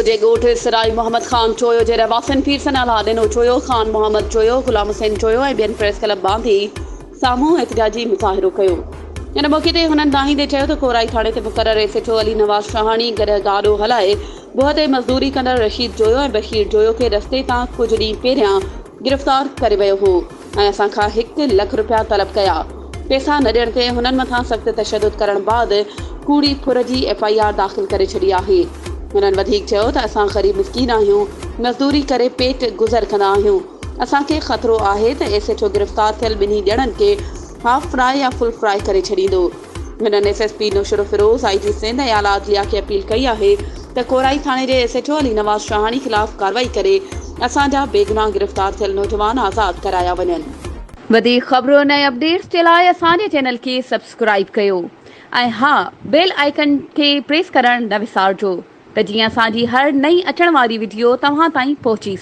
جي ڳوٺ سرائي محمد خان چويو جي رهواسين پير ثناء الله ڏنو چويو، خان محمد چويو، غلام حسين چويو ۽ ٻين پريس ڪلب ٻانڌي سامهون احتجاجي مظاهرو ڪيو. ان موقعي تي هنن دانهيندي چيو ته ڪورائي ٿاڻي تي مقرر S H O Ali Nawaz Shahani گڏهه گاڏو هلائي بهه تي مزدوري ڪندڙ رشيد جويو ۽ بشير جويو کي رستي تان ڪجهه ڏينهن پهريان گرفتار ڪري ويو هو ۽ اسان کان هڪ لک رپيا طلب ڪيا. پيسا نه ڏيڻ تي هنن مٿان سخت تشدد ڪرڻ بعد ڪوڙي ڦر جي ايف I R داخل ڪري ڇڏي آهي. هنن وڌيڪ چيو ته اسان غريب مسڪين آهيون، مزدوري ڪري پيٽ گذر ڪندا آهيون، اسان کي خطرو آهي ته ايس ايڇ او گرفتار ٿيل ٻنهي ڄڻن کي هاف فرائي يا فل فرائي ڪري ڇڏيندو. هنن S S P Naushahro Feroze, I G Sindh ۽ اعليٰ عدليه کي اپيل ڪئي آهي ته ڪورائي ٿاڻي جي S H O Ali Nawaz Shahani خلاف ڪارروائي ڪري اسان جا بيگناهه گرفتار ٿيل نوجوان آزاد ڪرايا وڃن. وڌيڪ خبرن ۽ اپڊيٽس جي لاء اسان جي چينل کي سبسڪرائيب ڪيو ۽ ها بيل آئيڪن کي پريس ڪرڻ نه وسارجو ته جيئن اسان جي هر نئين اچڻ واري وڊيو توهان تائين پهچي سگهي.